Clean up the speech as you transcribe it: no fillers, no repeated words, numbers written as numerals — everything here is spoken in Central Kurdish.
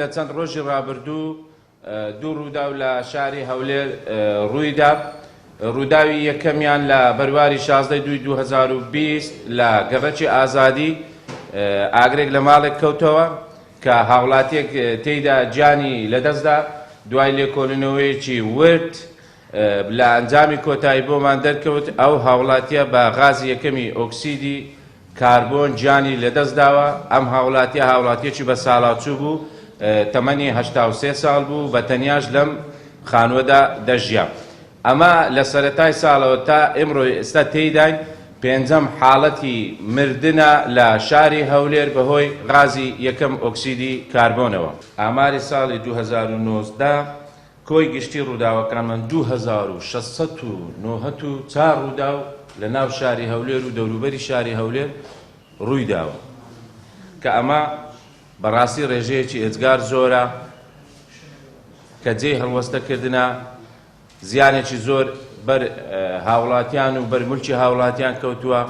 لە چەند ڕۆژی ڕابردوو دوو ڕووداو لە شاری هەولێر ڕوویدا، ڕووداوی یەکەمیان لە بەرواری 16 دووی 2020 لە گەڕەکی ئازادی ئاگرێک لە ماڵێک کەوتەوە کە هاوڵاتیەک تێیدا گیانی لەدەستدا، دوای لێکۆڵینەوەیەکی ورد لە ئەنجامی کۆتایی بۆمان دەرکەوت ئەو هاوڵاتیە بە غازی یەکەمی ئۆکسیدی کاربۆن گیانی لەدەستداوە، ئەم هاوڵاتیە هاوڵاتیەکی بەساڵاچوو بوو تەمەنی 83 ساڵ بوو بە تەنیاش لەم خانووەدا دەژیا. ئەمە لە سەرەتای ساڵەوە تا ئمڕۆ ئێستا تێیداین پێنجەم حاڵەتی مردنە لە شاری هەولێر بەهۆی غازی یەکەم ئۆکسیدی کاربۆنەوە. ئاماری ساڵی 2019 کۆی گشتی ڕووداوەکانمان 2694 ڕووداو لە ناو شاری هەولێر و دەوروبەری شاری هەولێر ڕوویداوە کە ئەمە بەڕاستی ڕێژەیەکی ئێجگار زۆرە کە جێی هەڵوەستەکردنە، زیانێکی زۆر بەر هاوڵاتیان و بەر مولکی هاوڵاتیان کەوتووە.